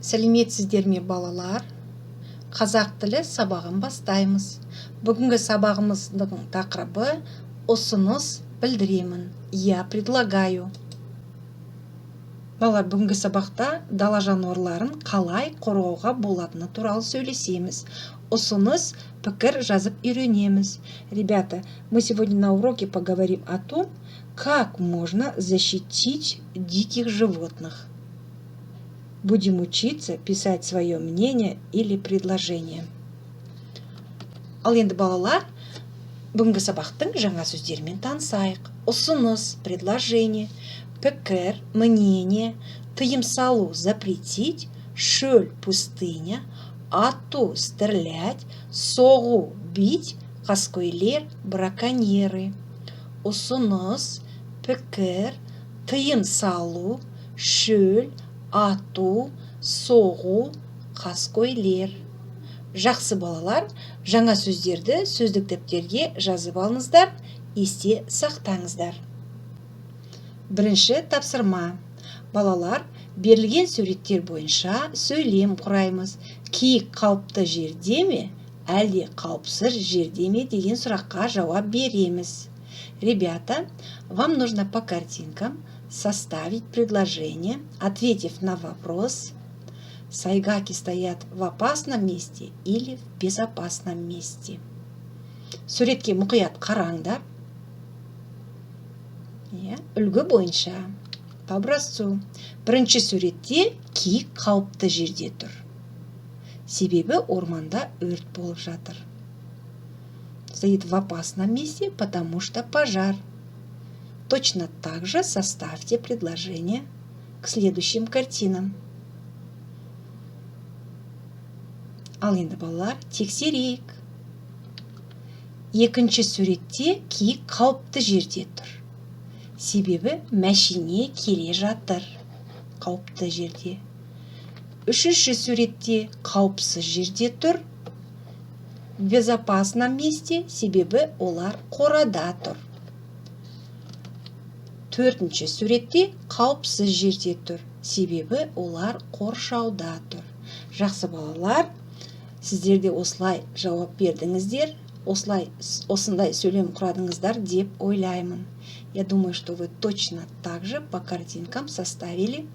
Сәлеметсіздер ме, балалар? Қазақ тілі сабағын бастаймыз. Бүгінгі сабағымыздың тақырыбы: «Ұсыныс білдіремін», «Я предлагаю». Балалар, бүгінгі сабақта дала жануарларын қалай қорғауға болатыны туралы сөйлесеміз. Ұсыныс, пікір жазып үйренеміз. Ребята, мы сегодня на уроке поговорим о том, как можно защитить диких животных. Будем учиться писать свое мнение или предложение. Ал енді, балалар, бүгінгі сабақтың жаңа сөздерімен танысайық. Ұсыныс – предложение, пікір – мнение, тыйым салу – запретить, шөл – пустыня, ату – стрелять, соғу – бить, қаскөйлер – браконьеры. Ұсыныс, пікір, тыйым салу, шөл, ату, соғу, қаскөйлер. Жақсы, балалар, жаңа сөздерді сөздік дәптерге жазып алыңыздар, есте сақтаңыздар. Бірінші тапсырма. Балалар, берілген суреттер бойынша сөйлем құраймыз. Киік қауіпті жерде ме, әлде қауіпсіз жерде ме деген сұраққа жауап береміз. Ребята, вам нужно по картинкам составить предложение, ответив на вопрос: сайгаки стоят в опасном месте или в безопасном месте? Суретке мұқият қараңдар. Иә, үлгі бойынша, по образцу. Бірінші суретте киік қауіпті жерде тұр. Себебі орманда өрт болып жатыр. Стоит в опасном месте, потому что пожар. Точно так же составьте предложение к следующим картинам. Ал енді, балалар, тексерейік. Екінші суретте киік қауіпті жерде тұр. Себебі мәшине келе жатыр. Қауіпті жерде. Үшінші суретте қауіпсіз жерде тұр. В безопасном месте, себебі олар қорада тұр. Төртінші суретте қауіпсіз жерде тұр, себебі олар қоршауда тұр. Жақсы, балалар, сіздер де осылай жауап бердіңіздер, осылай, осындай сөйлем құрадыңыздар деп ойлаймын. Я думаю, что вы точно так же по картинкам составили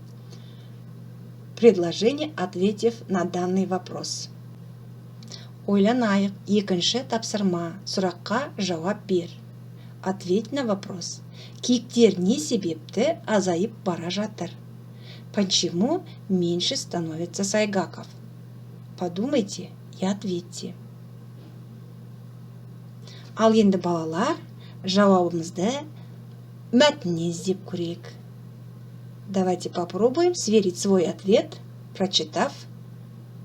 предложение, ответив на данный вопрос. Ойланайық. Екінші тапсырма. Сұраққа жауап бер. Ответь на вопрос. Киіктер не себепті азайып бара жатыр? Почему меньше становится сайгаков? Подумайте и ответьте. Ал енді, балалар, жауабымызды мәтіннен іздеп көрейік. Давайте попробуем сверить свой ответ, прочитав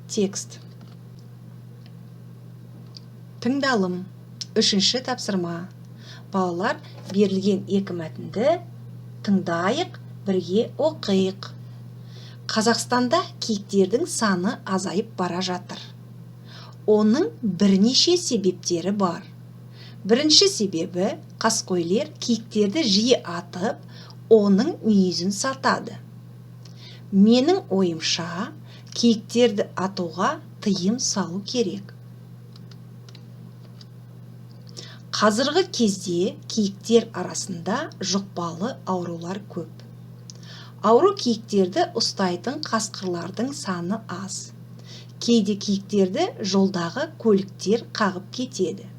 текст. Тыңдалым. Үшінші тапсырма. Балалар, берілген екі мәтінді тыңдайық, бірге оқиық. Қазақстанда киіктердің саны азайып бара жатыр. Оның бірнеше себептері бар. Бірінші себебі: қаскөйлер киіктерді жиі атып, оның мүйізін сатады. Менің ойымша, киіктерді атуға тыйым салу керек. Қазіргі кезде киіктер арасында жұқпалы аурулар көп. Ауру киіктерді ұстайтын қасқырлардың саны аз. Кейде киіктерді жолдағы көліктер қағып кетеді.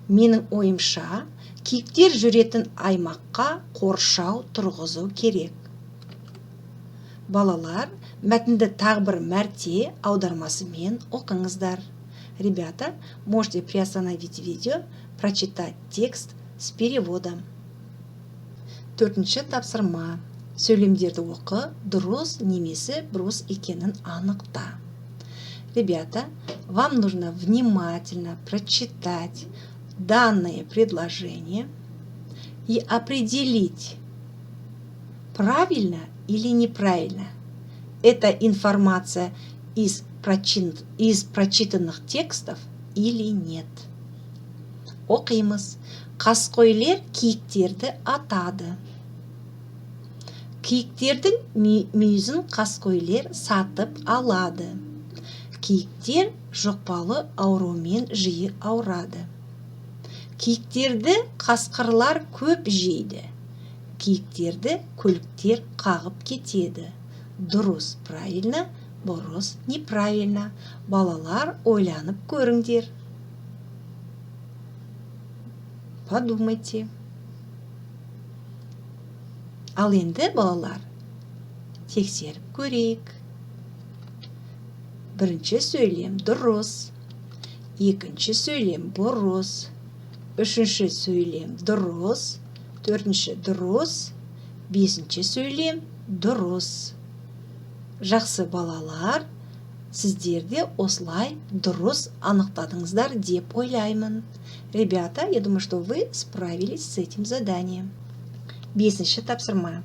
Менің ойымша, киіктер жүретін аймаққа қоршау тұрғызу керек. Балалар, мәтінді тағы бір мәрте аудармасымен оқыңыздар. Ребята, можете приостановить видео, прочитать текст с переводом. Төртінші тапсырма. Сөйлемдерді оқы, дұрыс немесе бұрыс екенін анықта. Ребята, вам нужно внимательно прочитать данное предложение и определить, правильно или неправильно эта информация из прочитанных текстов или нет. Оқимыз. Қаскөйлер киіктерді атады. Киіктердің мүйізін қаскөйлер сатып алады. Киіктер жұқпалы аурумен жиі ауырады. Киіктерді қасқырлар көп жейді. Киіктерді көліктер қағып кетеді. Дұрыс — правильно, бұрыс — неправильно. Балалар, ойланып көріңдер. Подумайте. Ал енді, балалар, тексеріп көрейік. Бірінші сөйлем дұрыс, екінші сөйлем бұрыс, үшінші сөйлем дұрыс, төртінші дұрыс, бесінші сөйлем дұрыс. Жақсы, балалар, сіздер де осылай дұрыс анықтадыңыздар деп ойлаймын. Ребята, я думаю, что вы справились с этим заданием. Бесінші тапсырма.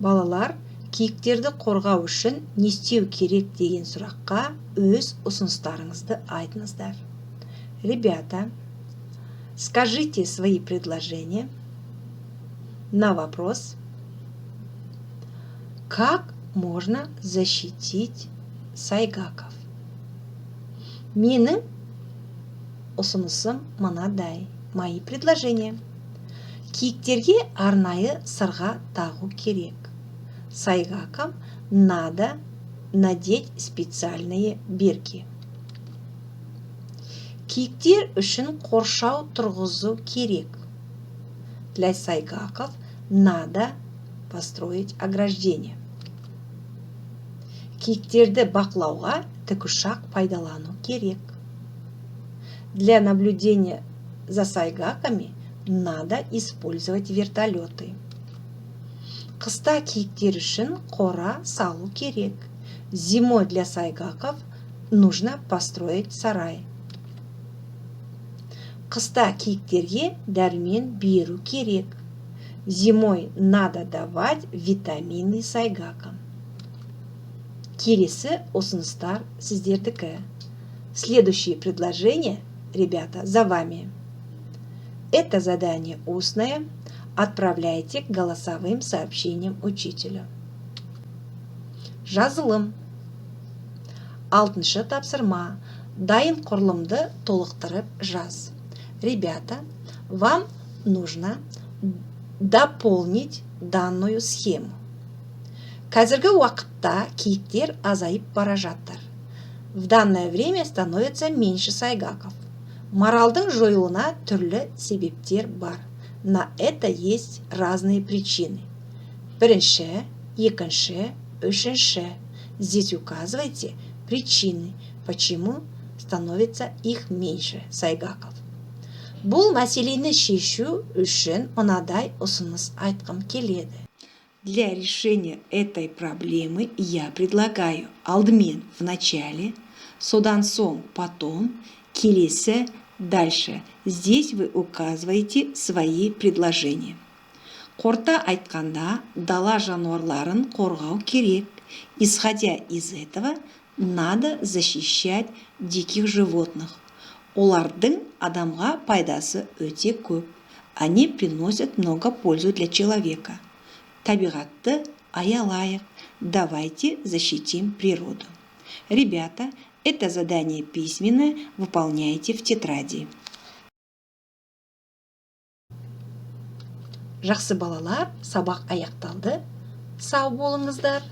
Балалар, киіктерді қорғау үшін не істеу керек деген сұраққа өз ұсыныстарыңызды айтыңыздар. Ребята, скажите свои предложения на вопрос, как можно защитить сайгаков. Менің ұсынысым мынадай. Мои предложения: киіктерге арнайы сырға тағу керек. Сайгакам надо надеть специальные бирки. Киіктер үшін қоршау тұрғызу керек. Для сайгаков надо построить ограждение. Киіктерді бақылауға тікұшақ пайдалану керек. Для наблюдения за сайгаками надо использовать вертолеты. Қыста киіктер үшін қора салу керек. Зимой для сайгаков нужно построить сарай. Қыста киіктерге дәрумен беру керек. Зимой надо давать витамины сайгакам. Келесі ұсыныстар сіздердікі. Следующие предложения, ребята, за вами. Это задание устное. Отправляйте голосовым сообщением учителю. Жазылым. Алтыншы тапсырма. Дайын құрылымды толықтырып жаз. Ребята, вам нужно дополнить данную схему. Қазіргі уақытта киіктер азайып бара жатыр. В данное время становится меньше сайгаков. Маралдың жойылуына түрлі себептер бар. На это есть разные причины. Бірінші, екінші, үшінші. Здесь указывайте причины, почему становится их меньше, сайгаков. Бұл мәселені шешу үшін мынадай ұсыныс айтқым келеді. Для решения этой проблемы я предлагаю: алдымен — в начале, содан соң — потом, келесі — дальше. Здесь вы указываете свои предложения. Қорыта айтқанда, дала жануарларын қорғау керек. Исходя из этого, надо защищать диких животных. Олардың адамға пайдасы өте көп. Они приносят много пользу для человека. Табиғатты аялайық. Давайте защитим природу. Ребята, это задание письменное, выполняйте в тетради. Жақсы, балалар, сабақ аяқталды. Сау болыңыздар.